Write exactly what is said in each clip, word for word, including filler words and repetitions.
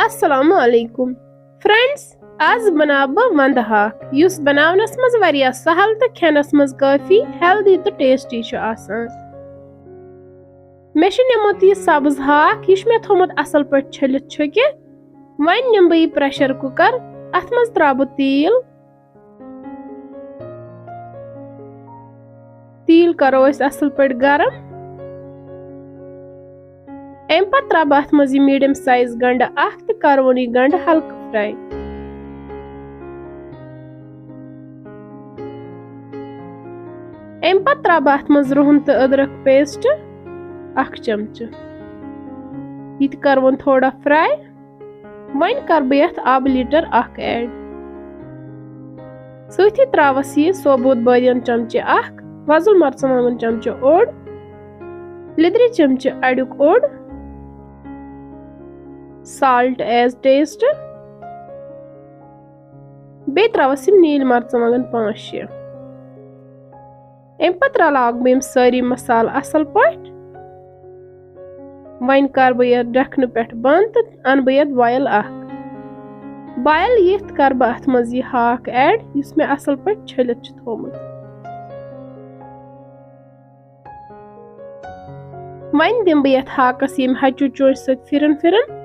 السلام علیکم فرینڈز، آز بناو بہٕ وندٕ ہاکھ، یُس بناونس منٛز واریاہ سہل تہٕ کھٮ۪نس منٛز کٲفی ہیلدی تہٕ ٹیسٹی چھُ آسان۔ مےٚ چھُ نیومُت یہِ سبٕز ہاکھ، یہِ چھُ مےٚ تھوٚمُت اصل پٲٹھۍ چھٔلِتھ چھُکہِ۔ وۄنۍ نِمہٕ بہٕ یہِ پریشر کُکر، اتھ منٛز ترٛاوٕ بہٕ تیٖل۔ تیٖل کرو أسۍ اصل پٲٹھۍ گرم۔ اَمہِ پتہٕ ترٛاوٕ بہٕ اَتھ منٛز یہِ میٖڈیم سایز گنٛڈٕ اکھ تہٕ کَرٕ وۄنۍ یہِ گنٛڈٕ ہلکہٕ fry۔ اَمہِ پتہٕ ترٛاوٕ بہٕ اَتھ منٛز رُہن تہٕ أدرکھ paste اکھ چمچہٕ۔ یہِ تہِ کَرٕ وۄنۍ تھوڑا fry۔ وۄنۍ کَرٕ بہٕ یَتھ آبہٕ لیٖٹر اکھ add۔ سۭتی ترٛاوَس یہِ ثوبوٗت بٲدیان چمچہٕ اکھ، وۄزُل مرژٕوانٛگُن چمچہٕ اوٚڑ، لیٚدرِ چمچہٕ اَڑیُک اوٚڑ، salt as taste، بیٚیہِ ترٛاوَس یِم نیٖلۍ مرژٕوانٛگُن پانٛژھ شےٚ۔ اَمہِ پتہٕ رلاوٕ بہٕ یِم سٲری مسالہٕ اصل پٲٹھۍ۔ وۄنۍ کَرٕ بہٕ یَتھ ڈَکھنہٕ پٮ۪ٹھ بنٛد تہٕ اَنہٕ بہٕ یَتھ boil اکھ۔ Boil یِتھ کَرٕ بہٕ اَتھ منٛز یہِ ہاکھ add، یُس مےٚ اصل پٲٹھۍ چھٔلِتھ چھُ تھوٚومُت۔ وۄنۍ دِمہٕ بہٕ یَتھ ہاکَس ییٚمہِ ہَچوٗ چونٛچہِ سۭتۍ پھِرَن پھِرَن۔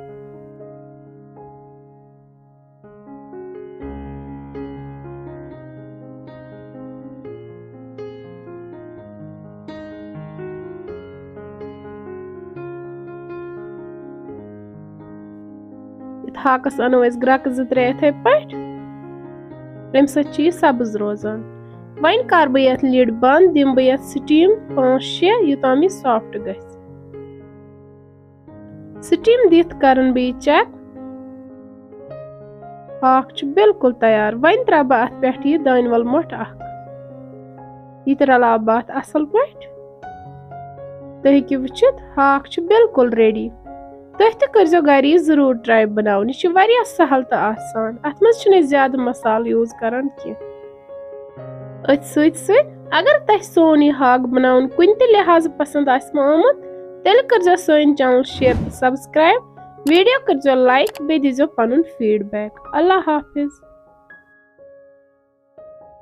یَتھ ہاکَس اَنو أسۍ گرٛکہٕ زٕ ترٛےٚ یِتھَے پٲٹھۍ، تَمہِ سۭتۍ چھِ یہِ سبٕز روزان۔ وۄنۍ کَرٕ بہٕ یَتھ lid بنٛد، دِمہٕ بہٕ یَتھ steam پانٛژھ شےٚ، یوٚتام یہِ soft گژھِ۔ Steam دِتھ کرن بہٕ یہِ check۔ ہاکھ چھُ بالکل تیار۔ وۄنۍ ترٛاوٕ بہٕ اتھ پٮ۪ٹھ یہِ دانہِ ول مۄٹھ اکھ۔ یہِ تہِ رلاوٕ بہٕ اتھ اصل پٲٹھۍ۔ تُہۍ ہیٚکِو وٕچھِتھ، ہاکھ چھُ بالکل ready۔ تُہۍ تہِ کٔرزیٚو گرِ یہِ ضروٗر try بناوُن۔ یہِ چھُ واریاہ سہل تہٕ آسان۔ اتھ منٛز چھِنہٕ أسۍ زیادٕ مسالہٕ use کران کینٛہہ۔ أتھۍ سۭتۍ سۭتۍ، اگر تۄہہِ سون یہِ ہاکھ بناوُن کُنہِ تہِ لحاظہٕ پسند آسہِ مہ آمُت، تیٚلہِ کٔرزیٚو سٲنۍ channel share تہٕ subscribe، video کٔرزیٚو like، بیٚیہِ دیٖزیٚو پنُن feedback۔ اللہ حافظ۔